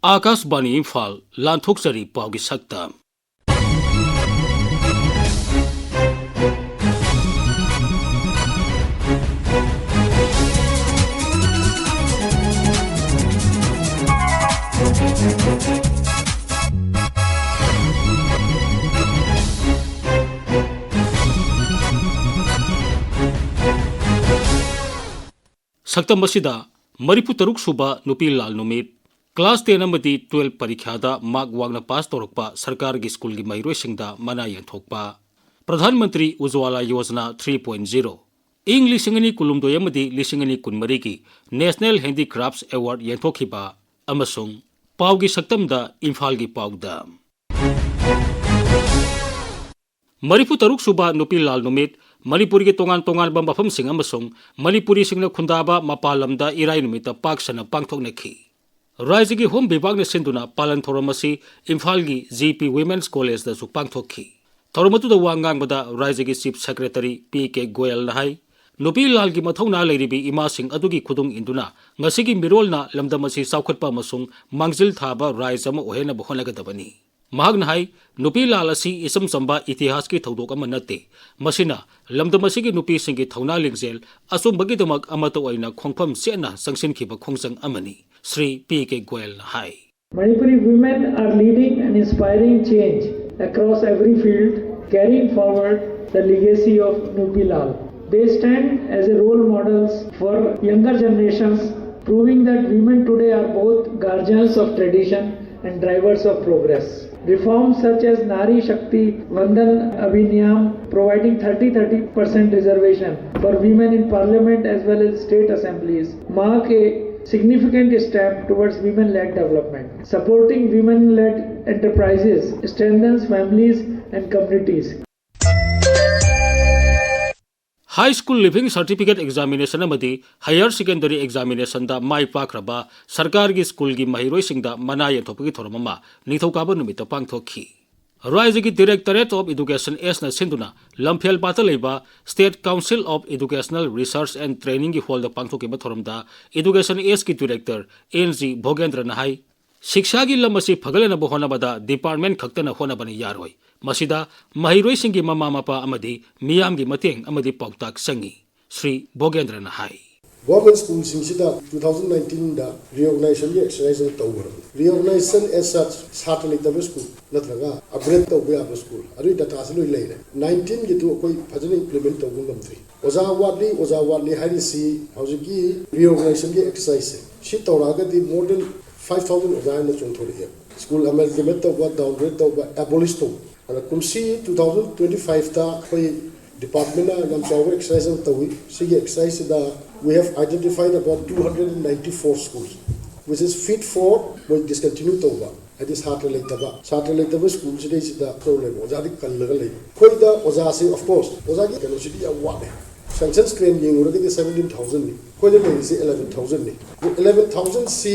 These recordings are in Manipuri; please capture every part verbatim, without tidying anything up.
ꯑꯥꯀꯥꯁꯕꯥꯅꯤ ꯏꯝꯐꯥꯜ, ꯂꯥꯟꯊꯣꯛꯆꯔꯤ ꯄꯥꯎꯒꯤ ꯁꯛꯇꯝ꯫ ꯁꯛꯇꯝ ꯑꯁꯤꯗ ꯃꯔꯤꯐꯨ ꯇꯔꯨꯛ ꯁꯨꯕ ꯅꯨꯄꯤ ꯂꯥꯜ ꯅꯨꯃꯤꯠ, class ten ꯑꯃꯗꯤ twelve ꯄꯔꯤꯈ꯭ꯌꯥꯗ mark ꯋꯥꯡꯅ pass ꯇꯧꯔꯛꯄ ꯁꯔꯀꯥꯔꯒꯤ ꯁ꯭ꯀꯨꯜꯒꯤ ꯃꯍꯩꯔꯣꯏꯁꯤꯡꯗ ꯃꯅꯥ ꯌꯦꯟꯊꯣꯛꯄ, Pradhan Mantri ꯎꯖ꯭ꯋꯥꯂꯥ Yojana three point zero, ꯏꯪ ꯂꯤꯁꯤꯡ ꯑꯅꯤ ꯀꯨꯟꯍꯨꯝꯗꯣꯏ ꯑꯃꯗꯤ ꯂꯤꯁꯤꯡ ꯑꯅꯤ ꯀꯨꯟꯃꯔꯤꯒꯤ National Handicrafts Award ꯌꯦꯟꯊꯣꯛꯈꯤꯕ ꯑꯃꯁꯨꯡ ꯄꯥꯎꯒꯤ ꯁꯛꯇꯝꯗ ꯏꯝꯐꯥꯜꯒꯤ ꯄꯥꯎꯗ꯫ ꯃꯔꯤꯐꯨ ꯇꯔꯨꯛ ꯁꯨꯕ ꯅꯨꯄꯤ ꯂꯥꯜ ꯅꯨꯃꯤꯠ ꯃꯅꯤꯄꯨꯔꯒꯤ ꯇꯣꯉꯥꯟ ꯇꯣꯉꯥꯟꯕ ꯃꯐꯝꯁꯤꯡ ꯑꯃꯁꯨꯡ ꯃꯅꯤꯄꯨꯔꯤꯁꯤꯡꯅ ꯈꯨꯟꯗꯥꯕ ꯃꯄꯥꯟ ꯂꯝꯗ ꯏꯔꯥꯏ ꯅꯨꯃꯤꯠꯇ ꯄꯥꯛ ꯁꯟꯅ ꯄꯥꯡꯊꯣꯛꯅꯈꯤ꯫ ꯔꯥꯖ꯭ꯌꯒꯤ ꯍꯣꯝ ꯕꯤꯚꯥꯒꯅ ꯁꯤꯟꯗꯨꯅ ꯄꯥꯂꯟ ꯊꯧꯔꯝ ꯑꯁꯤ ꯏꯝꯐꯥꯜꯒꯤ G P Women's Collegeꯇꯁꯨ ꯄꯥꯡꯊꯣꯛꯈꯤ꯫ ꯊꯧꯔꯝ ꯑꯗꯨꯗ ꯋꯥ ꯉꯥꯡꯕꯗ ꯔꯥꯖ꯭ꯌꯒꯤ Chief Secretary P K ꯒꯣꯌꯜꯅ ꯍꯥꯏ, ꯅꯨꯄꯤ ꯂꯥꯜꯒꯤ ꯃꯊꯧꯅꯥ ꯂꯩꯔꯤꯕꯤ ꯏꯃꯥꯁꯤꯡ ꯑꯗꯨꯒꯤ ꯈꯨꯗꯨꯡ ꯏꯟꯗꯨꯅ ꯉꯁꯤꯒꯤ ꯃꯤꯔꯣꯜꯅ ꯂꯝꯗꯝ ꯑꯁꯤ ꯆꯥꯎꯈꯠꯄ ꯑꯃꯁꯨꯡ ꯃꯥꯡꯖꯤꯜ ꯊꯥꯕ ꯔꯥꯖ꯭ꯌ ꯑꯃ ꯑꯣꯏꯍꯟꯅꯕ ꯍꯣꯠꯅꯒꯗꯕꯅꯤ꯫ ꯃꯍꯥꯛꯅ ꯍꯥꯏ, ꯅꯨꯄꯤ ꯂꯥꯜ ꯑꯁꯤ ꯏꯆꯝ ꯆꯝꯕ ꯏꯇꯤꯍꯥꯁꯀꯤ ꯊꯧꯗꯣꯛ ꯑꯃ ꯅꯠꯇꯦ, ꯃꯁꯤꯅ ꯂꯝꯗꯝ ꯑꯁꯤꯒꯤ ꯅꯨꯄꯤꯁꯤꯡꯒꯤ ꯊꯧꯅꯥ ꯂꯤꯡꯖꯦꯜ ꯑꯆꯨꯝꯕꯒꯤꯗꯃꯛ ꯑꯃꯠꯇ ꯑꯣꯏꯅ ꯈꯣꯡꯐꯝ ꯆꯦꯠꯅ ꯆꯪꯁꯤꯟꯈꯤꯕ ꯈꯣꯡꯖꯪ ꯑꯃꯅꯤ, Shri P K ꯒꯣꯌꯜꯅ high. Manipuri women are leading and inspiring change across every field, carrying forward the legacy of Nupi Lal. They stand as a role models for younger generations, proving that women today are both guardians of tradition and drivers of progress. Reforms such as Nari Shakti Vandan Adhiniyam, providing thirty thirty percent reservation for women in parliament as well as state assemblies, mark a significant step towards women-led development. Supporting women-led enterprises strengthens families and communities. High School Leaving Certificate Examination ꯑꯃꯗꯤ Higher Secondary Examinationꯗ ꯃꯥꯏ ꯄꯥꯛꯈ꯭ꯔꯕ ꯁꯔꯀꯥꯔꯒꯤ ꯁ꯭ꯀꯨꯜꯒꯤ ꯃꯍꯩꯔꯣꯏꯁꯤꯡꯗ ꯃꯅꯥ ꯌꯦꯟꯊꯣꯛꯄꯒꯤ ꯊꯧꯔꯝ ꯑꯃ ꯅꯤꯡꯊꯧꯀꯥꯕ ꯅꯨꯃꯤꯠꯇ ꯄꯥꯡꯊꯣꯛꯈꯤ꯫ ꯔꯥꯖ꯭ꯌꯒꯤ Directorate of Education Sꯅ ꯁꯤꯟꯗꯨꯅ ꯂꯝꯐꯦꯜꯄꯥꯠꯇ ꯂꯩꯕ State Council of Educational Research and Trainingꯒꯤ hallꯗ ꯄꯥꯡꯊꯣꯛꯈꯤꯕ ꯊꯧꯔꯝꯗ Education Sꯒꯤ Director N G ꯚꯣꯒꯦꯟꯗ꯭ꯔꯅ ꯍꯥꯏ, ꯁꯤꯛꯁꯥꯒꯤ ꯂꯝ ꯑꯁꯤ ꯐꯒꯠꯂꯅꯕ ꯍꯣꯠꯅꯕꯗ department ꯈꯛꯇꯅ ꯍꯣꯠꯅꯕꯅ ꯌꯥꯔꯣꯏ꯫ ꯃꯁꯤꯗ ꯃꯍꯩꯔꯣꯏꯁꯤꯡꯒꯤ ꯃꯃꯥ ꯃꯄꯥ ꯑꯃꯗꯤ ꯃꯤꯌꯥꯝꯒꯤ ꯃꯇꯦꯡ ꯑꯃꯗꯤ ꯄꯥꯎꯇꯥꯛ ꯆꯪꯏ, ꯁ꯭ꯔꯤ ꯕꯣꯒꯦꯟꯗ꯭ꯔꯅ ꯍꯥꯏ꯫ Government schoolꯁꯤꯡꯁꯤꯗ two thousand nineteenꯗ reorganizationꯒꯤ exercise ꯑꯃ ꯇꯧꯈ꯭ꯔꯕꯅꯤ꯫ Reorganization as such ꯁꯥꯇ꯭ꯔ ꯂꯩꯇꯕ school ꯅꯠꯇ꯭ꯔꯒ upgrade ꯇꯧꯕ ꯌꯥꯕ school, ꯑꯗꯨꯒꯤ dataꯁꯤ ꯂꯣꯏ ꯂꯩꯔꯦ꯫ Nineteenꯒꯤꯗꯨ ꯑꯩꯈꯣꯏ ꯐꯖꯅ implement ꯇꯧꯕ ꯉꯝꯗ꯭ꯔꯤ꯫ ꯑꯣꯖꯥ ꯋꯥꯠꯂꯤ, ꯑꯣꯖꯥ ꯋꯥꯠꯂꯤ ꯍꯥꯏꯔꯤꯁꯤ ꯍꯧꯖꯤꯛꯀꯤ reorganizationꯒꯤ exerciseꯁꯦ ꯁꯤ ꯇꯧꯔꯛꯑꯒꯗꯤ more than five thousand ꯑꯣꯖꯥ ꯍꯦꯟꯅ ꯆꯣꯡꯊꯣꯔꯛꯑꯦ꯫ School amalgamate ꯇꯧꯕ, downgrade ꯇꯧꯕ, abolish ꯇꯧꯕ꯫ ꯑꯗ ꯀꯨꯝꯁꯤ two thousand twenty fiveꯇ ꯑꯩꯈꯣꯏ departmentꯅ ꯌꯥꯝ ꯆꯥꯎꯕ exercise ꯑꯃ ꯇꯧꯏ꯫ ꯁꯤꯒꯤ exerciseꯁꯤꯗ we have identified about two hundred and ninety four schools which is fit for ꯃꯣꯏ discontinue ꯇꯧꯕ, ꯍꯥꯏꯗꯤ ꯁꯥꯇ꯭ꯔ ꯂꯩꯇꯕ, ꯁꯥꯇ꯭ꯔ ꯂꯩꯇꯕ school ꯁꯤꯗꯩꯁꯤꯗ ꯇꯧ ꯂꯩꯕ, ꯑꯣꯖꯥꯗꯤ ꯀꯜꯂꯒ ꯂꯩꯕ꯫ ꯑꯩꯈꯣꯏꯗ ꯑꯣꯖꯥꯁꯤ, of course, ꯑꯣꯖꯥꯒꯤ ꯀꯩꯅꯣꯁꯤꯗꯤ ꯌꯥꯝ ꯋꯥꯠꯂꯦ꯫ Sanction strength ꯌꯦꯡꯉꯨꯔꯒꯗꯤ seventeen thousandꯅꯤ, ꯑꯩꯈꯣꯏꯗ ꯂꯩꯔꯤꯁꯦ eleven thousandꯅꯤ꯫ ꯑꯗꯨ eleven thousandꯁꯤ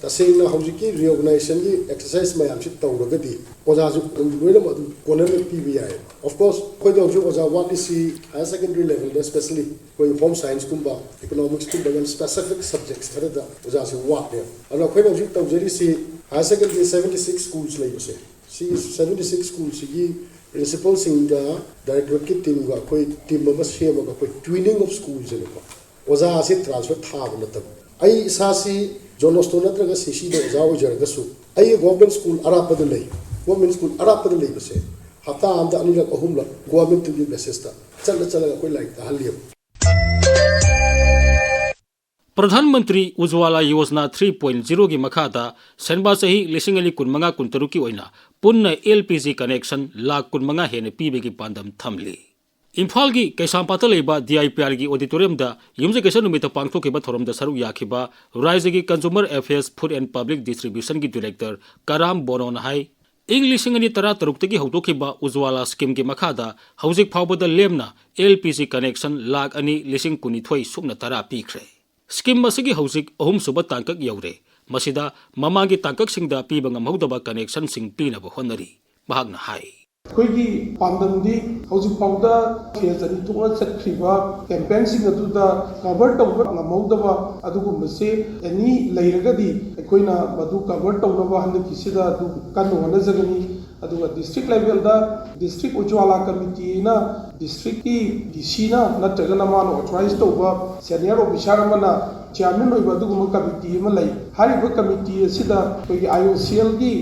ꯇꯁꯦꯡꯅ ꯍꯧꯖꯤꯛꯀꯤ reorganizationꯒꯤ exercise ꯃꯌꯥꯝꯁꯤ ꯇꯧꯔꯒꯗꯤ ꯑꯣꯖꯥꯁꯨ ꯑꯗꯨꯝ ꯂꯣꯏꯅꯃꯛ ꯑꯗꯨꯝ ꯀꯣꯟꯅꯅ ꯄꯤꯕ ꯌꯥꯏ꯫ Of course, ꯑꯩꯈꯣꯏꯗ ꯍꯧꯖꯤꯛ ꯑꯣꯖꯥ ꯋꯥꯠꯂꯤꯁꯤ higher secondary levelꯗ, especially ꯑꯩꯈꯣꯏ home scienceꯀꯨꯝꯕ, economicsꯀꯨꯝꯕ ꯌꯥꯝ specific subjects ꯈꯔꯗ ꯑꯣꯖꯥꯁꯤ ꯋꯥꯠꯂꯦ꯫ ꯑꯗꯨꯅ ꯑꯩꯈꯣꯏꯅ ꯍꯧꯖꯤꯛ ꯇꯧꯖꯔꯤꯁꯤ higher secondary seventy six schools ꯂꯩꯕꯁꯦ, ꯁꯤ seventy six schoolꯁꯤꯒꯤ principalꯁꯤꯡꯒ directorateꯀꯤ teamꯒ ꯑꯩꯈꯣꯏ team ꯑꯃ ꯁꯦꯝꯃꯒ ꯑꯩꯈꯣꯏ twinning of schools ꯍꯥꯏꯅꯀꯣ, ꯑꯣꯖꯥ ꯑꯁꯤ transfer ꯊꯥꯕ ꯅꯠꯇꯕ, ꯑꯩ ꯏꯁꯥꯁꯤ John Bosco ꯅꯠꯇ꯭ꯔꯒ CCꯗ ꯑꯣꯖꯥ ꯑꯣꯏꯖꯔꯒꯁꯨ ꯑꯩꯒꯤ government school ꯑꯔꯥꯞꯄꯗ ꯂꯩ, government school ꯑꯔꯥꯞꯄꯗ ꯂꯩꯕꯁꯦ ꯍꯞꯇꯥ ꯑꯃꯗ ꯑꯅꯤꯔꯛ ꯑꯍꯨꯝꯂꯛ governmentꯇꯨꯒꯤ basisꯇ ꯆꯠꯂ ꯆꯠꯂꯒ ꯑꯩꯈꯣꯏ ꯂꯥꯏꯔꯤꯛ ꯇꯥꯍꯜꯂꯤꯕ꯫ ꯄ꯭ꯔꯙꯥꯟ ꯃꯟꯇ꯭ꯔꯤ ꯎꯖ꯭ꯋꯥꯂꯥ ꯌꯣꯖꯅꯥ three point zeroꯒꯤ ꯃꯈꯥꯗ ꯁꯦꯟꯕꯥ ꯆꯍꯤ ꯂꯤꯁꯤꯡ ꯑꯅꯤ ꯀꯨꯟꯃꯉꯥ ꯀꯨꯟꯇꯔꯨꯛꯀꯤ ꯑꯣꯏꯅ ꯄꯨꯟꯅ LPG connection ꯂꯥꯈ ꯀꯨꯟꯃꯉꯥ ꯍꯦꯟꯅ ꯄꯤꯕꯒꯤ ꯄꯥꯟꯗꯝ ꯊꯝꯂꯤ꯫ ꯏꯝꯐꯥꯜꯒꯤ ꯀꯩꯁꯥꯝꯄꯥꯠꯇ ꯂꯩꯕ DIPRꯒꯤ auditoriumꯗ ꯌꯨꯝꯖꯀꯩꯁ ꯅꯨꯃꯤꯠꯇ ꯄꯥꯡꯊꯣꯛꯈꯤꯕ ꯊꯧꯔꯝꯗ ꯁꯔꯨꯛ ꯌꯥꯈꯤꯕ ꯔꯥꯖ꯭ꯌꯒꯤ Consumer Affairs, Food and Public Distributionꯒꯤ director ꯀꯔꯥꯝ ꯕꯣꯅꯣꯅ ꯍꯥꯏ, ꯏꯪ ꯂꯤꯁꯤꯡ ꯑꯅꯤ ꯇꯔꯥ ꯇꯔꯨꯛꯇꯒꯤ ꯍꯧꯗꯣꯛꯈꯤꯕ ꯎꯖ꯭ꯋꯥꯂꯥ schemeꯒꯤ ꯃꯈꯥꯗ ꯍꯧꯖꯤꯛ ꯐꯥꯎꯕꯗ ꯂꯦꯝꯅ LPG connection ꯂꯥꯈ ꯑꯅꯤ ꯂꯤꯁꯤꯡ ꯀꯨꯟꯅꯤꯊꯣꯏ ꯁꯨꯞꯅ ꯇꯔꯥ ꯄꯤꯈ꯭ꯔꯦ꯫ Scheme ꯑꯁꯤꯒꯤ ꯍꯧꯖꯤꯛ ꯑꯍꯨꯝꯁꯨꯕ ꯇꯥꯡꯀꯛ ꯌꯧꯔꯦ꯫ ꯃꯁꯤꯗ ꯃꯃꯥꯡꯒꯤ ꯇꯥꯡꯀꯛꯁꯤꯡꯗ ꯄꯤꯕ ꯉꯝꯍꯧꯗꯕ connectionꯁꯤꯡ ꯄꯤꯅꯕ ꯍꯣꯠꯅꯔꯤ, ꯃꯍꯥꯛꯅ ꯍꯥꯏ꯫ ꯑꯩꯈꯣꯏꯒꯤ ꯄꯥꯟꯗꯝꯗꯤ ꯍꯧꯖꯤꯛ ꯐꯥꯎꯗ ꯐꯦꯁ ꯑꯅꯤ ꯊꯣꯛꯅ ꯆꯠꯈ꯭ꯔꯤꯕ ꯀꯦꯝꯄꯦꯟꯁꯤꯡ ꯑꯗꯨꯗ ꯀꯚꯔ ꯇꯧꯕ ꯉꯝꯍꯧꯗꯕ ꯑꯗꯨꯒꯨꯝꯕꯁꯦ ꯑꯦꯅꯤ ꯂꯩꯔꯒꯗꯤ ꯑꯩꯈꯣꯏꯅ ꯃꯗꯨ ꯀꯚꯔ ꯇꯧꯅꯕ ꯍꯟꯗꯛꯀꯤꯁꯤꯗ ꯑꯗꯨ ꯀꯟꯅ ꯍꯣꯠꯅꯖꯒꯅꯤ꯫ ꯑꯗꯨꯒ ꯗꯤꯁꯇ꯭ꯔꯤꯛ ꯂꯦꯚꯦꯜꯗ ꯗꯤꯁꯇ꯭ꯔꯤꯛ ꯎꯖ꯭ꯋꯥꯂꯥ ꯀꯃꯤꯇꯤꯅ ꯗꯤꯁꯇ꯭ꯔꯤꯛꯀꯤ ꯗꯤ ꯁꯤꯅ ꯅꯠꯇ꯭ꯔꯒꯅ ꯃꯥꯅ ꯑꯣꯊꯣꯔꯥꯏꯁ ꯇꯧꯕ ꯁꯦꯅꯤꯌꯔ ꯑꯣꯐꯤꯁꯥꯔ ꯑꯃꯅ ꯆꯤꯌꯥꯔꯃꯦꯟ ꯑꯣꯏꯕ ꯑꯗꯨꯒꯨꯝꯕ ꯀꯃꯤꯇꯤ ꯑꯃ ꯂꯩ꯫ ꯍꯥꯏꯔꯤꯕ ꯀꯃꯤꯇꯤ ꯑꯁꯤꯗ ꯑꯩꯈꯣꯏꯒꯤ ꯑꯥꯏ ꯑꯣ ꯁꯤ ꯑꯦꯜꯒꯤ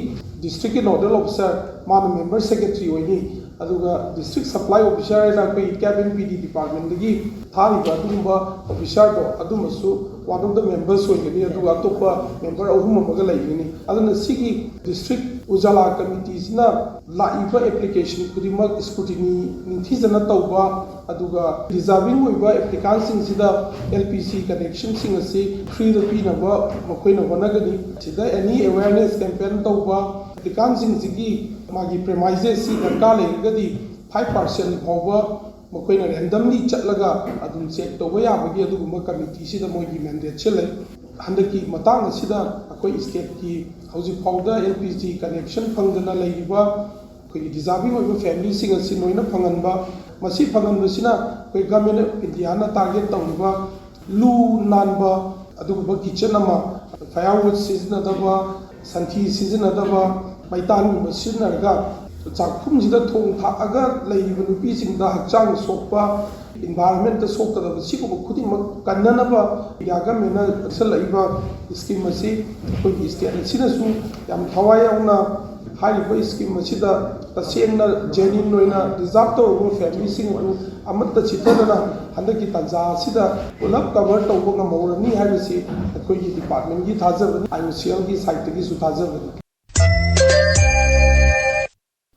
ꯗꯤꯁꯇ꯭ꯔꯤꯛꯀꯤ ꯅꯣꯗꯦꯜ ꯑꯣꯐꯤꯁꯥꯔ, ꯃꯥꯅ ꯃꯦꯝꯕꯔ ꯁꯦꯀ꯭ꯔꯦꯇꯔꯤ ꯑꯣꯏꯅꯤ꯫ ꯑꯗꯨꯒ ꯗꯤꯁꯇ꯭ꯔꯤꯛ ꯁꯄ꯭ꯂꯥꯏ ꯑꯣꯐꯤꯁꯥꯔ ꯍꯥꯏꯅ ꯑꯩꯈꯣꯏꯒꯤ ꯀꯦꯞ ꯑꯦꯟ ꯄꯤ ꯗꯤ ꯗꯤꯄꯥꯔꯠꯃꯦꯟꯗꯒꯤ ꯊꯥꯔꯤꯕ ꯑꯗꯨꯒꯨꯝꯕ ꯑꯣꯐꯤꯁꯥꯔꯗꯣ, ꯑꯗꯨꯃꯁꯨ ꯋꯥꯟ ꯑꯣꯐ ꯗ ꯃꯦꯝꯕꯔꯁ ꯑꯣꯏꯒꯅꯤ꯫ ꯑꯗꯨꯒ ꯑꯇꯣꯞꯄ ꯃꯦꯝꯕꯔ ꯑꯍꯨꯝ ꯑꯃꯒ ꯂꯩꯒꯅꯤ꯫ ꯑꯗꯨꯅ ꯁꯤꯒꯤ ꯗꯤꯁꯇ꯭ꯔꯤꯛ ꯎꯖꯥꯂꯥ ꯀꯃꯤꯇꯤꯁꯤꯅ ꯂꯥꯛꯏꯕ ꯑꯦꯄ꯭ꯂꯤꯀꯦꯁꯟ ꯈꯨꯗꯤꯡꯃꯛ ꯁ꯭ꯀ꯭ꯔꯨꯇꯤꯅꯤ ꯅꯤꯡꯊꯤꯖꯅ ꯇꯧꯕ, ꯑꯗꯨꯒ ꯗꯤꯖꯥꯔꯚꯤꯡ ꯑꯣꯏꯕ ꯑꯦꯄ꯭ꯂꯤꯀꯥꯟꯁꯤꯡꯁꯤꯗ ꯑꯦꯜ ꯄꯤ ꯖꯤ ꯀꯅꯦꯛꯁꯟꯁꯤꯡ ꯑꯁꯤ ꯐ꯭ꯔꯤꯗ ꯄꯤꯅꯕ ꯃꯈꯣꯏꯅ ꯍꯣꯠꯅꯒꯅꯤ꯫ ꯁꯤꯗ ꯑꯦꯅꯤ ꯑꯦꯋꯦꯔꯅꯦꯁ ꯀꯦꯝꯄꯦꯟ ꯇꯧꯕ, ꯑꯦꯄ꯭ꯂꯤꯀꯥꯟꯁꯤꯡꯁꯤꯒꯤ ꯃꯥꯒꯤ ꯄ꯭ꯔꯦꯃꯥꯏꯖꯦꯁꯁꯤ ꯗꯔꯀꯥꯔ ꯂꯩꯔꯒꯗꯤ ꯐꯥꯏꯚ ꯄꯥꯔꯁꯦꯟ ꯐꯥꯎꯕ ꯃꯈꯣꯏꯅ ꯔꯦꯟꯗꯝꯂꯤ ꯆꯠꯂꯒ ꯑꯗꯨꯝ ꯆꯦꯛ ꯇꯧꯕ ꯌꯥꯕꯒꯤ ꯑꯗꯨꯒꯨꯝꯕ ꯀꯃꯤꯇꯤꯁꯤꯗ ꯃꯣꯏꯒꯤ ꯃꯦꯟꯗꯦꯠꯁꯦ ꯂꯩ꯫ ꯍꯟꯗꯛꯀꯤ ꯃꯇꯥꯡ ꯑꯁꯤꯗ ꯑꯩꯈꯣꯏ ꯁ꯭ꯇꯦꯠꯀꯤ ꯍꯧꯖꯤꯛ ꯐꯥꯎꯗ ꯑꯦꯜ ꯄꯤ ꯖꯤ ꯀꯅꯦꯛꯁꯟ ꯐꯪꯗꯅ ꯂꯩꯔꯤꯕ ꯑꯩꯈꯣꯏꯒꯤ ꯗꯤꯖꯥꯔꯚꯤꯡ ꯑꯣꯏꯕ ꯐꯦꯃꯤꯂꯤꯁꯤꯡ ꯑꯁꯤ ꯂꯣꯏꯅ ꯐꯪꯍꯟꯕ, ꯃꯁꯤ ꯐꯪꯍꯟꯕꯁꯤꯅ ꯑꯩꯈꯣꯏ ꯒꯚꯔꯟꯃꯦꯟ ꯑꯣꯐ ꯏꯟꯗꯤꯌꯥꯅ ꯇꯥꯔꯒꯦꯠ ꯇꯧꯔꯤꯕ ꯂꯨ ꯅꯥꯟꯕ ꯑꯗꯨꯒꯨꯝꯕ ꯀꯤꯠꯆꯟ ꯑꯃ, ꯐꯥꯌꯔꯋꯨꯗ ꯁꯤꯖꯤꯟꯅꯗꯕ, ꯁꯟꯊꯤ ꯁꯤꯖꯤꯟꯅꯗꯕ, ꯃꯩꯇꯥꯟꯒꯨꯝꯕ ꯁꯤꯖꯤꯟꯅꯔꯒ ꯆꯥꯛꯈꯨꯝꯁꯤꯗ ꯊꯣꯡ ꯊꯥꯛꯑꯒ ꯂꯩꯔꯤꯕ ꯅꯨꯄꯤꯁꯤꯡꯗ ꯍꯛꯆꯥꯡ ꯁꯣꯛꯄ, ꯏꯟꯚꯥꯏꯔꯣꯟꯃꯦꯟꯇ ꯁꯣꯛꯀꯗꯕ ꯁꯤꯒꯨꯝꯕ ꯈꯨꯗꯤꯡꯃꯛ ꯀꯟꯅꯅꯕ ꯏꯟꯗꯤꯌꯥ ꯒꯚꯔꯟꯃꯦꯟꯅ ꯆꯠꯁꯤꯜꯂꯛꯏꯕ ꯁ꯭ꯀꯤꯝ ꯑꯁꯤ ꯑꯩꯈꯣꯏꯒꯤ ꯁ꯭ꯇꯦꯠ ꯑꯁꯤꯅꯁꯨ ꯌꯥꯝ ꯊꯋꯥꯏ ꯌꯥꯎꯅ ꯍꯥꯏꯔꯤꯕ ꯁ꯭ꯀꯤꯝ ꯑꯁꯤꯗ ꯇꯁꯦꯡꯅ ꯖꯦꯅ꯭ꯌꯨꯟ ꯑꯣꯏꯅ ꯗꯤꯖꯥꯔꯚ ꯇꯧꯔꯕ ꯐꯦꯃꯤꯂꯤꯁꯤꯡ ꯑꯗꯨ ꯑꯃꯠꯇ ꯆꯤꯠꯊꯗꯅ ꯍꯟꯗꯛꯀꯤ ꯇꯥꯟꯖꯥ ꯑꯁꯤꯗ ꯄꯨꯂꯞ ꯀꯚꯔ ꯇꯧꯕ ꯉꯝꯍꯧꯔꯅꯤ ꯍꯥꯏꯕꯁꯤ ꯑꯩꯈꯣꯏꯒꯤ ꯗꯤꯄꯥꯔꯠꯃꯦꯟꯒꯤ ꯊꯥꯖꯕꯅꯤ, ꯑꯥꯏ ꯑꯣ ꯁꯤ ꯑꯦꯜꯒꯤ ꯁꯥꯏꯠꯇꯒꯤꯁꯨ ꯊꯥꯖꯕꯅꯤ꯫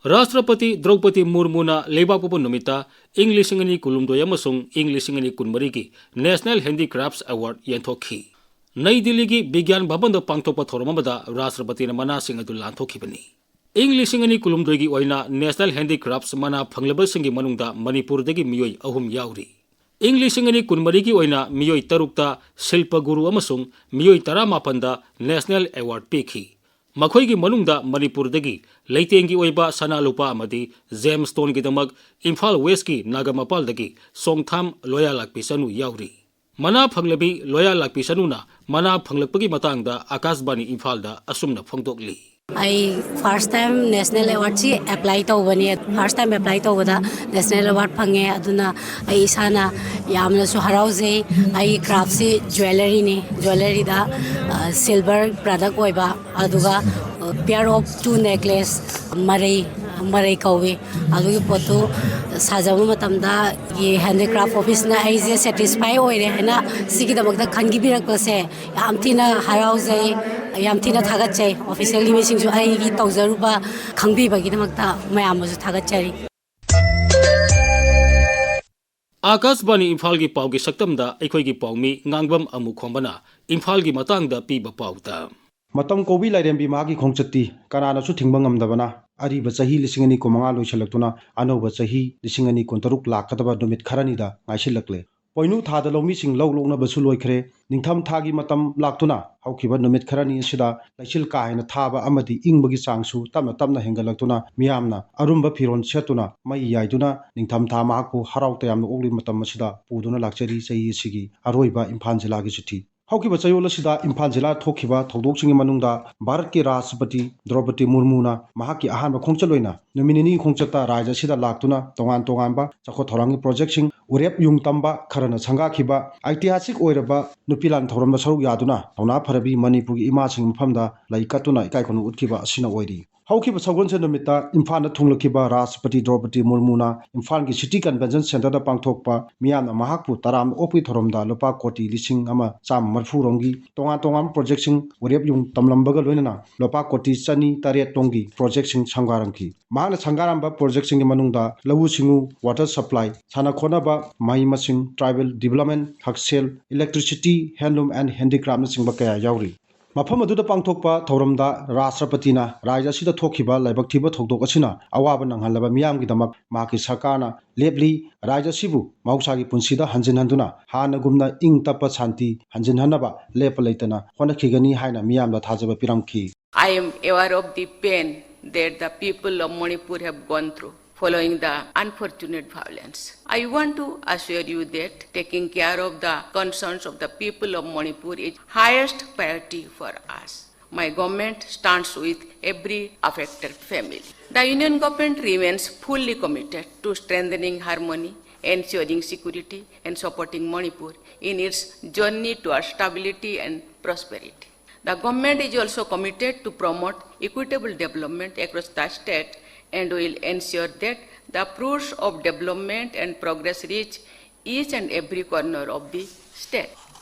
ꯔꯥꯁꯇ꯭ꯔꯄꯇꯤ ꯗ꯭ꯔꯧꯄꯗꯤ ꯃꯨꯔꯃꯨꯅ ꯂꯩꯕꯥꯛꯄꯣꯛꯄ ꯅꯨꯃꯤꯠꯇ ꯏꯪ ꯂꯤꯁꯤꯡ ꯑꯅꯤ ꯀꯨꯟꯍꯨꯝꯗꯣꯏ ꯑꯃꯁꯨꯡ ꯏꯪ ꯂꯤꯁꯤꯡ ꯑꯅꯤ ꯀꯨꯟꯃꯔꯤꯒꯤ National Handicrafts Award ꯌꯦꯟꯊꯣꯛꯈꯤ꯫ ꯅꯩ ꯗꯤꯜꯂꯤꯒꯤ ꯕꯤꯒ꯭ꯌꯥꯟ ꯚꯕꯟꯗ ꯄꯥꯡꯊꯣꯛꯄ ꯊꯧꯔꯝ ꯑꯃꯗ ꯔꯥꯁꯇ꯭ꯔꯄꯇꯤꯅ ꯃꯅꯥꯁꯤꯡ ꯑꯗꯨ ꯂꯥꯟꯊꯣꯛꯈꯤꯕꯅꯤ꯫ ꯏꯪ ꯂꯤꯁꯤꯡ ꯑꯅꯤ ꯀꯨꯟꯍꯨꯝꯗꯣꯏꯒꯤ ꯑꯣꯏꯅ National Handicrafts ꯃꯅꯥ ꯐꯪꯂꯕꯁꯤꯡꯒꯤ ꯃꯅꯨꯡꯗ ꯃꯅꯤꯄꯨꯔꯗꯒꯤ ꯃꯤꯑꯣꯏ ꯑꯍꯨꯝ ꯌꯥꯎꯔꯤ꯫ ꯏꯪ ꯂꯤꯁꯤꯡ ꯑꯅꯤ ꯀꯨꯟꯃꯔꯤꯒꯤ ꯑꯣꯏꯅ ꯃꯤꯑꯣꯏ ꯇꯔꯨꯛꯇ ꯁꯤꯜꯄ ꯒꯨꯔꯨ ꯑꯃꯁꯨꯡ ꯃꯤꯑꯣꯏ ꯇꯔꯥꯃꯥꯄꯟꯗ National Award ꯄꯤꯈꯤ꯫ ꯃꯈꯣꯏꯒꯤ ꯃꯅꯨꯡꯗ ꯃꯅꯤꯄꯨꯔꯗꯒꯤ ꯂꯩꯇꯦꯡꯒꯤ ꯑꯣꯏꯕ ꯁꯅꯥ ꯂꯨꯄꯥ ꯑꯃꯗꯤ gemstoneꯒꯤꯗꯃꯛ ꯏꯝꯐꯥꯜ ꯋꯦꯁꯀꯤ ꯅꯥꯒꯥꯃꯄꯥꯜꯗꯒꯤ ꯁꯣꯡꯊꯥꯝ ꯂꯣꯌꯥ ꯂꯥꯛꯄꯤꯁꯅꯨ ꯌꯥꯎꯔꯤ꯫ ꯃꯅꯥ ꯐꯪꯂꯕꯤ ꯂꯣꯌꯥ ꯂꯥꯛꯄꯤꯁꯅꯨꯅ ꯃꯅꯥ ꯐꯪꯂꯛꯄꯒꯤ ꯃꯇꯥꯡꯗ ꯑꯀꯥꯁꯕꯥꯅꯤ ꯏꯝꯐꯥꯜꯗ ꯑꯁꯨꯝꯅ ꯐꯣꯡꯗꯣꯛꯂꯤ꯫ ꯑꯩ first time national awardꯁꯤ apply ꯇꯧꯕꯅꯦ꯫ First time apply ꯇꯧꯕꯗ national award ꯐꯪꯉꯦ꯫ ꯑꯗꯨꯅ ꯑꯩ ꯏꯁꯥꯅ ꯌꯥꯝꯅꯁꯨ ꯍꯔꯥꯎꯖꯩ꯫ ꯑꯩꯒꯤ craftꯁꯤ jewelleryꯅꯤ꯫ Jewelleryꯗ, ꯑ, silver product ꯑꯣꯏꯕ, ꯑꯗꯨꯒ, ꯑ, pair of two necklace, ꯃꯔꯩ, ꯃꯔꯩ ꯀꯧꯏ꯫ ꯑꯗꯨꯒꯤ ꯄꯣꯠꯇꯨ ꯁꯥꯖꯕ ꯃꯇꯝꯗ ꯑꯩꯒꯤ handicraft officeꯅ ꯑꯩꯁꯦ satisfy ꯑꯣꯏꯔꯦ ꯍꯥꯏꯅ ꯁꯤꯒꯤꯗꯃꯛꯇ ꯈꯟꯕꯤꯔꯛꯄꯁꯦ ꯌꯥꯝ ꯊꯤꯅ ꯍꯔꯥꯎꯖꯩ, ꯌꯥꯝ ꯊꯤꯅ ꯊꯥꯒꯠꯆꯩ꯫ Officialꯒꯤ ꯃꯤꯁꯤꯡꯁꯨ ꯑꯩꯒꯤ ꯇꯧꯖꯔꯨꯕ ꯈꯪꯕꯤꯕꯒꯤꯗꯃꯛꯇ ꯃꯌꯥꯝꯕꯨꯁꯨ ꯊꯥꯒꯠꯆꯔꯤ꯫ ꯑꯀꯥꯁꯕꯥꯅꯤ ꯏꯝꯐꯥꯜꯒꯤ ꯄꯥꯎꯒꯤ ꯁꯛꯇꯝꯗ ꯑꯩꯈꯣꯏꯒꯤ ꯄꯥꯎꯃꯤ ꯉꯥꯡꯕꯝ ꯑꯃꯨꯈꯣꯝꯕꯅ ꯏꯝꯐꯥꯜꯒꯤ ꯃꯇꯥꯡꯗ ꯄꯤꯕ ꯄꯥꯎꯗ꯫ ꯃꯇꯝ ꯀꯧꯕꯤ ꯂꯥꯏꯔꯦꯝꯕꯤ ꯃꯍꯥꯛꯀꯤ ꯈꯣꯡꯆꯠꯇꯤ ꯀꯅꯥꯅꯁꯨ ꯊꯤꯡꯕ ꯉꯝꯗꯕꯅ, ꯑꯔꯤꯕ ꯆꯍꯤ ꯂꯤꯁꯤꯡ ꯑꯅꯤ ꯀꯨꯟꯃꯉꯥ ꯂꯣꯏꯁꯤꯜꯂꯛꯇꯨꯅ ꯑꯅꯧꯕ ꯆꯍꯤ ꯂꯤꯁꯤꯡ ꯑꯅꯤ ꯀꯨꯟꯇꯔꯨꯛ ꯂꯥꯛꯀꯗꯕ ꯅꯨꯃꯤꯠ ꯈꯔꯅꯤꯗ ꯉꯥꯏꯁꯤꯜꯂꯛꯂꯦ꯫ ꯄꯣꯏꯅꯨ ꯊꯥꯗ ꯂꯧꯃꯤꯁꯤꯡ ꯂꯧ ꯂꯣꯛꯅꯕꯁꯨ ꯂꯣꯏꯈ꯭ꯔꯦ꯫ ꯅꯤꯡꯊꯝ ꯊꯥꯒꯤ ꯃꯇꯝ ꯂꯥꯛꯇꯨꯅ ꯍꯧꯈꯤꯕ ꯅꯨꯃꯤꯠ ꯈꯔꯅꯤ ꯑꯁꯤꯗ ꯂꯩꯆꯤꯜ ꯀꯥ ꯍꯦꯟꯅ ꯊꯥꯕ ꯑꯃꯗꯤ ꯏꯪꯕꯒꯤ ꯆꯥꯡꯁꯨ ꯇꯞꯅ ꯇꯞꯅ ꯍꯦꯟꯒꯠꯂꯛꯇꯨꯅ ꯃꯤꯌꯥꯝꯅ ꯑꯔꯨꯝꯕ ꯐꯤꯔꯣꯜ ꯁꯦꯠꯇꯨꯅ ꯃꯩ ꯌꯥꯏꯗꯨꯅ ꯅꯤꯡꯊꯝ ꯊꯥ ꯃꯍꯥꯛꯄꯨ ꯍꯔꯥꯎ ꯇꯌꯥꯝꯅ ꯑꯣꯛꯂꯤꯕ ꯃꯇꯝ ꯑꯁꯤꯗ ꯄꯨꯗꯨꯅ ꯂꯥꯛꯆꯔꯤ ꯆꯍꯤ ꯑꯁꯤꯒꯤ ꯑꯔꯣꯏꯕ ꯏꯝꯐꯥꯜ ꯖꯤꯂꯥꯒꯤ ꯆꯤꯊꯤ꯫ ꯍꯧꯈꯤꯕ ꯆꯌꯣꯜ ꯑꯁꯤꯗ ꯏꯝꯐꯥꯜ ꯖꯤꯂꯥ ꯊꯣꯛꯈꯤꯕ ꯊꯧꯗꯣꯛꯁꯤꯡꯒꯤ ꯃꯅꯨꯡꯗ ꯚꯥꯔꯠꯀꯤ ꯔꯥꯁꯇ꯭ꯔꯄꯇꯤ ꯗ꯭ꯔꯧꯄꯗꯤ ꯃꯨꯔꯃꯨꯅ ꯃꯍꯥꯛꯀꯤ ꯑꯍꯥꯟꯕ ꯈꯣꯡꯆꯠ ꯑꯣꯏꯅ ꯅꯨꯃꯤꯠ ꯅꯤꯅꯤ ꯈꯣꯡꯆꯠꯇ ꯔꯥꯖ꯭ꯌ ꯑꯁꯤꯗ ꯂꯥꯛꯇꯨꯅ ꯇꯣꯉꯥꯟ ꯇꯣꯉꯥꯟꯕ ꯆꯥꯎꯈꯠ ꯊꯧꯔꯥꯡꯒꯤ ꯄ꯭ꯔꯣꯖꯦꯛꯁꯤꯡ, ꯎꯔꯦꯞ ꯌꯨꯡ ꯇꯝꯕ ꯈꯔꯅ ꯁꯪꯒꯥꯈꯤꯕ ꯑꯩꯇꯤꯍꯥꯁꯤꯛ ꯑꯣꯏꯔꯕ ꯅꯨꯄꯤ ꯂꯥꯟ ꯊꯧꯔꯝꯗ ꯁꯔꯨꯛ ꯌꯥꯗꯨꯅ ꯊꯧꯅꯥ ꯐꯔꯕꯤ ꯃꯅꯤꯄꯨꯔꯒꯤ ꯏꯃꯥꯁꯤꯡꯒꯤ ꯃꯐꯝꯗ ꯂꯩ ꯀꯠꯇꯨꯅ ꯏꯀꯥꯏ ꯈꯨꯝꯅꯕ ꯎꯠꯈꯤꯕ ꯑꯁꯤꯅ ꯑꯣꯏꯔꯤ꯫ ꯍꯧꯈꯤꯕ ꯁꯒꯣꯜꯁꯦꯟ ꯅꯨꯃꯤꯠꯇ ꯏꯝꯐꯥꯜꯗ ꯊꯨꯡꯂꯛꯈꯤꯕ ꯔꯥꯁꯇ꯭ꯔꯄꯇꯤ ꯗ꯭ꯔꯧꯄꯗꯤ ꯃꯨꯔꯃꯨꯅ ꯏꯝꯐꯥꯜꯒꯤ ꯁꯤꯇꯤ ꯀꯟꯚꯦꯟꯁꯟ ꯁꯦꯟꯇꯔꯗ ꯄꯥꯡꯊꯣꯛꯄ ꯃꯤꯌꯥꯝꯅ ꯃꯍꯥꯛꯄꯨ ꯇꯔꯥꯝꯅ ꯑꯣꯛꯄꯒꯤ ꯊꯧꯔꯝꯗ ꯂꯨꯄꯥ ꯀꯣꯇꯤ ꯂꯤꯁꯤꯡ ꯑꯃ ꯆꯥꯝꯃ ꯃꯔꯤꯐꯨ ꯔꯣꯝꯒꯤ ꯇꯣꯉꯥꯟ ꯇꯣꯉꯥꯟꯕ ꯄ꯭ꯔꯣꯖꯦꯛꯁꯤꯡ ꯎꯔꯦꯞ ꯌꯨꯡ ꯇꯝꯂꯝꯕꯒ ꯂꯣꯏꯅꯅ ꯂꯨꯄꯥ ꯀꯣꯇꯤ ꯆꯅꯤ ꯇꯔꯦꯠ ꯔꯣꯝꯒꯤ ꯄ꯭ꯔꯣꯖꯦꯛꯁꯤꯡ ꯁꯪꯒꯥꯔꯝꯈꯤ꯫ ꯃꯍꯥꯛꯅ ꯁꯪꯒꯥꯔꯝꯕ ꯄ꯭ꯔꯣꯖꯦꯛꯁꯤꯡꯒꯤ ꯃꯅꯨꯡꯗ ꯂꯧꯎ ꯁꯤꯡꯎ, ꯋꯥꯇꯔ ꯁꯄ꯭ꯂꯥꯏ, ꯁꯥꯟꯅ ꯈꯣꯠꯅꯕ, ꯃꯍꯩ ꯃꯁꯤꯡ, ꯇ꯭ꯔꯥꯏꯕꯦꯜ ꯗꯤꯕꯂꯞꯃꯦꯟ, ꯍꯛꯁꯦꯜ, electricity, handloom and handicraftꯅꯆꯤꯡꯕ ꯀꯌꯥ ꯌꯥꯎꯔꯤ꯫ ꯃꯐꯝ ꯑꯗꯨꯗ ꯄꯥꯡꯊꯣꯛꯄ ꯊꯧꯔꯝꯗ ꯔꯥꯁꯇ꯭ꯔꯄꯇꯤꯅ ꯔꯥꯖ꯭ꯌ ꯑꯁꯤꯗ ꯊꯣꯛꯈꯤꯕ ꯂꯥꯏꯕꯛ ꯊꯤꯕ ꯊꯧꯗꯣꯛ ꯑꯁꯤꯅ ꯑꯋꯥꯕ ꯅꯪꯍꯜꯂꯕ ꯃꯤꯌꯥꯝꯒꯤꯗꯃꯛ ꯃꯍꯥꯛꯀꯤ ꯁꯔꯀꯥꯔꯅ ꯂꯦꯞꯂꯤ, ꯔꯥꯖ꯭ꯌ ꯑꯁꯤꯕꯨ ꯃꯍꯧꯁꯥꯒꯤ ꯄꯨꯟꯁꯤꯗ ꯍꯟꯖꯤꯟꯍꯟꯗꯨꯅ ꯍꯥꯟꯅꯒꯨꯝꯅ ꯏꯪ ꯇꯞꯄ ꯁꯥꯟꯇꯤ ꯍꯟꯖꯤꯟꯍꯟꯅꯕ ꯂꯦꯞꯄ ꯂꯩꯇꯅ ꯍꯣꯠꯅꯈꯤꯒꯅꯤ ꯍꯥꯏꯅ ꯃꯤꯌꯥꯝꯗ ꯊꯥꯖꯕ ꯄꯤꯔꯝꯈꯤ꯫ I am aware of the pain that the people of Manipur have gone through following the unfortunate violence. I want to assure you that taking care of the concerns of the people of Manipur is highest priority for us. My government stands with every affected family. The Union Government remains fully committed to strengthening harmony, ensuring security, and supporting Manipur in its journey towards stability and prosperity. The government is also committed to promote equitable development across the state and will ensure that the fruits of development and progress reach each and every corner of the state.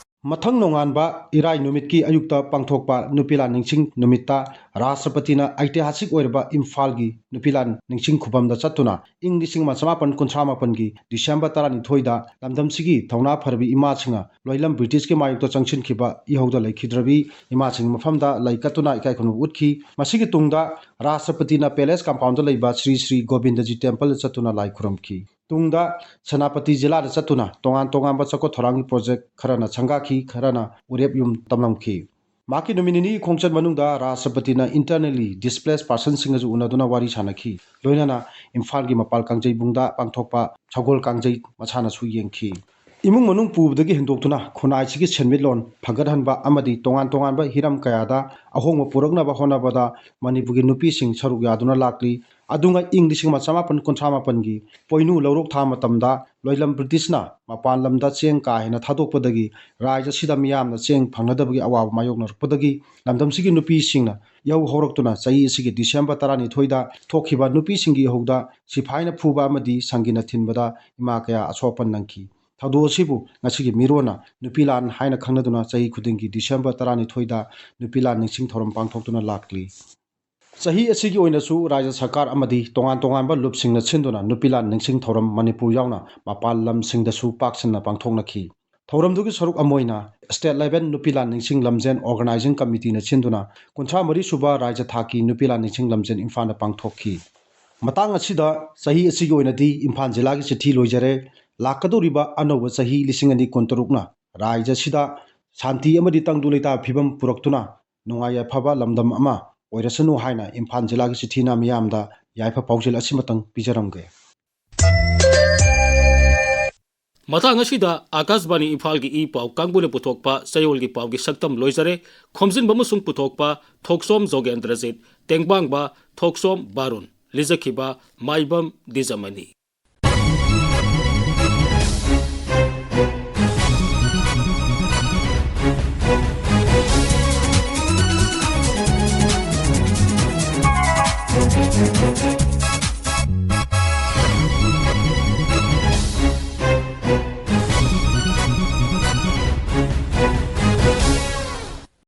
ꯃꯊꯪ ꯅꯣꯡꯉꯥꯟꯕ ꯏꯔꯥꯏ ꯅꯨꯃꯤꯠꯀꯤ ꯑꯌꯨꯛꯇ ꯄꯥꯡꯊꯣꯛꯄ ꯅꯨꯄꯤ ꯂꯥꯟ ꯅꯤꯡꯁꯤꯡ ꯅꯨꯃꯤꯠꯇ ꯔꯥꯁꯇ꯭ꯔꯄꯇꯤꯅ ꯑꯩꯇꯤꯍꯥꯁꯤꯛ ꯑꯣꯏꯔꯕ ꯏꯝꯐꯥꯜꯒꯤ ꯅꯨꯄꯤ ꯂꯥꯟ ꯅꯤꯡꯁꯤꯡ ꯈꯨꯕꯝꯗ ꯆꯠꯇꯨꯅ ꯏꯪ ꯂꯤꯁꯤꯡ ꯑꯃ ꯆꯃꯥꯄꯟ ꯀꯨꯟꯊ꯭ꯔꯥ ꯃꯥꯄꯟꯒꯤ ꯗꯤꯁꯦꯝꯕꯔ ꯇꯔꯥꯅꯤꯊꯣꯏꯗ ꯂꯝꯗꯝꯁꯤꯒꯤ ꯊꯧꯅꯥ ꯐꯔꯕꯤ ꯏꯃꯥꯁꯤꯡꯅ ꯂꯣꯏꯂꯝ ꯕ꯭ꯔꯤꯇꯤꯁꯀꯤ ꯃꯥꯌꯣꯛꯇ ꯆꯪꯁꯤꯟꯈꯤꯕ ꯏꯍꯧꯗ ꯂꯩꯈꯤꯗ꯭ꯔꯕꯤ ꯏꯃꯥꯁꯤꯡꯒꯤ ꯃꯐꯝꯗ ꯂꯩ ꯀꯠꯇꯨꯅ ꯏꯀꯥꯏ ꯈꯨꯝꯅꯕ ꯎꯠꯈꯤ꯫ ꯃꯁꯤꯒꯤ ꯇꯨꯡꯗ ꯔꯥꯁꯇ꯭ꯔꯄꯇꯤꯅ ꯄꯦꯂꯦꯁ ꯀꯝꯄꯥꯎꯟꯗ ꯂꯩꯕ ꯁ꯭ꯔꯤ ꯁ꯭ꯔꯤ ꯒꯣꯕꯤꯟꯗꯖꯤ ꯇꯦꯝꯄꯜꯗ ꯆꯠꯇꯨꯅ ꯂꯥꯏ ꯈꯨꯔꯨꯝꯈꯤ꯫ ꯇꯨꯡꯗ ꯁꯦꯅꯥꯄꯇꯤ ꯖꯤꯂꯥꯗ ꯆꯠꯇꯨꯅ ꯇꯣꯉꯥꯟ ꯇꯣꯉꯥꯟꯕ ꯆꯥꯎꯈꯠ ꯊꯧꯔꯥꯡꯒꯤ ꯄ꯭ꯔꯣꯖꯦꯛ ꯈꯔꯅ ꯁꯪꯒꯥꯈꯤ, ꯈꯔꯅ ꯎꯔꯦꯞ ꯌꯨꯝ ꯇꯝꯂꯝꯈꯤ꯫ ꯃꯍꯥꯛꯀꯤ ꯅꯨꯃꯤꯠ ꯅꯤꯅꯤꯒꯤ ꯈꯣꯡꯆꯠ ꯃꯅꯨꯡꯗ ꯔꯥꯁꯇ꯭ꯔꯄꯇꯤꯅ internally displaced personꯁꯤꯡꯒꯁꯨ ꯎꯅꯗꯨꯅ ꯋꯥꯔꯤ ꯁꯥꯅꯈꯤ꯫ ꯂꯣꯏꯅꯅ ꯏꯝꯐꯥꯜꯒꯤ ꯃꯄꯥꯜ ꯀꯥꯡꯖꯩꯕꯨꯡꯗ ꯄꯥꯡꯊꯣꯛꯄ ꯁꯒꯣꯜ ꯀꯥꯡꯖꯩ ꯃꯁꯥꯟꯅꯁꯨ ꯌꯦꯡꯈꯤ꯫ ꯏꯃꯨꯡ ꯃꯅꯨꯡ ꯄꯨꯕꯗꯒꯤ ꯍꯦꯟꯗꯣꯛꯇꯨꯅ ꯈꯨꯟꯅꯥꯏꯁꯤꯒꯤ ꯁꯦꯟꯃꯤꯠꯂꯣꯟ ꯐꯒꯠꯍꯟꯕ ꯑꯃꯗꯤ ꯇꯣꯉꯥꯟ ꯇꯣꯉꯥꯟꯕ ꯍꯤꯔꯝ ꯀꯌꯥꯗ ꯑꯍꯣꯡꯕ ꯄꯨꯔꯛꯅꯕ ꯍꯣꯠꯅꯕꯗ ꯃꯅꯤꯄꯨꯔꯒꯤ ꯅꯨꯄꯤꯁꯤꯡ ꯁꯔꯨꯛ ꯌꯥꯗꯨꯅ ꯂꯥꯛꯂꯤ꯫ ꯑꯗꯨꯒ ꯏꯪ ꯂꯤꯁꯤꯡ ꯑꯃ ꯆꯃꯥꯄꯟ ꯀꯨꯟꯊ꯭ꯔꯥ ꯃꯥꯄꯟꯒꯤ ꯄꯣꯏꯅꯨ ꯂꯧꯔꯣꯛ ꯊꯥ ꯃꯇꯝꯗ ꯂꯣꯏꯂꯝ ꯕ꯭ꯔꯤꯇꯤꯁꯅ ꯃꯄꯥꯟ ꯂꯝꯗ ꯆꯦꯡ ꯀꯥ ꯍꯦꯟꯅ ꯊꯥꯗꯣꯛꯄꯗꯒꯤ ꯔꯥꯏꯖ ꯑꯁꯤꯗ ꯃꯤꯌꯥꯝꯅ ꯆꯦꯡ ꯐꯪꯅꯗꯕꯒꯤ ꯑꯋꯥꯕ ꯃꯥꯌꯣꯛꯅꯔꯛꯄꯗꯒꯤ ꯂꯝꯗꯝꯁꯤꯒꯤ ꯅꯨꯄꯤꯁꯤꯡꯅ ꯏꯍꯧ ꯍꯧꯔꯛꯇꯨꯅ ꯆꯍꯤ ꯑꯁꯤꯒꯤ ꯗꯤꯁꯦꯝꯕꯔ ꯇꯔꯥꯅꯤꯊꯣꯏꯗ ꯊꯣꯛꯈꯤꯕ ꯅꯨꯄꯤꯁꯤꯡꯒꯤ ꯏꯍꯧꯗ ꯁꯤꯐꯥꯏꯅ ꯐꯨꯕ ꯑꯃꯗꯤ ꯁꯪꯒꯤꯅ ꯊꯤꯟꯕꯗ ꯏꯃꯥ ꯀꯌꯥ ꯑꯁꯣꯛ ꯑꯄꯟ ꯅꯪꯈꯤ꯫ ꯊꯧꯗꯣꯛ ꯑꯁꯤꯕꯨ ꯉꯁꯤꯒꯤ ꯃꯤꯔꯣꯟꯅ ꯅꯨꯄꯤ ꯂꯥꯟ ꯍꯥꯏꯅ ꯈꯪꯅꯗꯨꯅ ꯆꯍꯤ ꯈꯨꯗꯤꯡꯒꯤ ꯗꯤꯁꯦꯝꯕꯔ ꯇꯔꯥꯅꯤꯊꯣꯏꯗ ꯅꯨꯄꯤ ꯂꯥꯟ ꯅꯤꯡꯁꯤꯡ ꯊꯧꯔꯝ ꯄꯥꯡꯊꯣꯛꯇꯨꯅ ꯂꯥꯛꯂꯤ꯫ ꯆꯍꯤ ꯑꯁꯤꯒꯤ ꯑꯣꯏꯅꯁꯨ ꯔꯥꯖ꯭ꯌ ꯁꯔꯀꯥꯔ ꯑꯃꯗꯤ ꯇꯣꯉꯥꯟ ꯇꯣꯉꯥꯟꯕ ꯂꯨꯞꯁꯤꯡꯅ ꯁꯤꯟꯗꯨꯅ ꯅꯨꯄꯤ ꯂꯥꯟ ꯅꯤꯡꯁꯤꯡ ꯊꯧꯔꯝ ꯃꯅꯤꯄꯨꯔ ꯌꯥꯎꯅ ꯃꯄꯥꯟ ꯂꯝꯁꯤꯡꯗꯁꯨ ꯄꯥꯛ ꯁꯟꯅ ꯄꯥꯡꯊꯣꯛꯅꯈꯤ꯫ ꯊꯧꯔꯝꯗꯨꯒꯤ ꯁꯔꯨꯛ ꯑꯃ ꯑꯣꯏꯅ state level ꯅꯨꯄꯤ ꯂꯥꯟ ꯅꯤꯡꯁꯤꯡ ꯂꯝꯖꯦꯟ organizing committeeꯅ ꯁꯤꯟꯗꯨꯅ ꯀꯨꯟꯊ꯭ꯔꯥ ꯃꯔꯤ ꯁꯨꯕ ꯔꯥꯖ꯭ꯌ ꯊꯥꯛꯀꯤ ꯅꯨꯄꯤ ꯂꯥꯟ ꯅꯤꯡꯁꯤꯡ ꯂꯝꯖꯦꯟ ꯏꯝꯐꯥꯜꯗ ꯄꯥꯡꯊꯣꯛꯈꯤ꯫ ꯃꯇꯥꯡ ꯑꯁꯤꯗ ꯆꯍꯤ ꯑꯁꯤꯒꯤ ꯑꯣꯏꯅꯗꯤ ꯏꯝꯐꯥꯜ ꯖꯤꯂꯥꯒꯤ ꯆꯤꯊꯤ ꯂꯣꯏꯖꯔꯦ꯫ ꯂꯥꯛꯀꯗꯧꯔꯤꯕ ꯑꯅꯧꯕ ꯆꯍꯤ ꯂꯤꯁꯤꯡ ꯑꯅꯤ ꯀꯨꯟꯇꯔꯨꯛꯅ ꯔꯥꯖ꯭ꯌ ꯑꯁꯤꯗ ꯁꯥꯟꯇꯤ ꯑꯃꯗꯤ ꯇꯪꯗꯨ ꯂꯩꯇꯥꯕ ꯐꯤꯕꯝ ꯄꯨꯔꯛꯇꯨꯅ ꯅꯨꯡꯉꯥꯏ ꯌꯥꯏꯐꯕ ꯂꯝꯗꯝ ꯑꯃ ꯑꯣꯏꯔꯁꯅꯨ ꯍꯥꯏꯅ ꯏꯝꯐꯥꯜ ꯖꯤꯂꯥꯒꯤ ꯆꯤꯊꯤꯅ ꯃꯤꯌꯥꯝꯗ ꯌꯥꯏꯐ ꯄꯥꯎꯖꯦꯜ ꯑꯁꯤꯃꯇꯪ ꯄꯤꯖꯔꯝꯒꯦ꯫ ꯃꯇꯥꯡ ꯑꯁꯤꯗ ꯑꯥꯀꯥꯁꯕꯥꯅꯤ ꯏꯝꯐꯥꯜꯒꯤ ꯏ ꯄꯥꯎ ꯀꯥꯡꯕꯨꯅ ꯄꯨꯊꯣꯛꯄ ꯆꯌꯣꯜꯒꯤ ꯄꯥꯎꯒꯤ ꯁꯛꯇꯝ ꯂꯣꯏꯖꯔꯦ꯫ ꯈꯣꯝꯖꯤꯟꯕ ꯑꯃꯁꯨꯡ ꯄꯨꯊꯣꯛꯄ ꯊꯣꯛꯆꯣꯝ ꯖꯣꯒꯦꯟꯗ꯭ꯔꯖꯤꯠ, ꯇꯦꯡꯕꯥꯡꯕ ꯊꯣꯛꯆꯣꯝ ꯕꯥꯔꯨꯟ, ꯂꯤꯖꯈꯤꯕ ꯃꯥꯏꯕꯝ ꯗꯤꯖꯃꯅꯤ꯫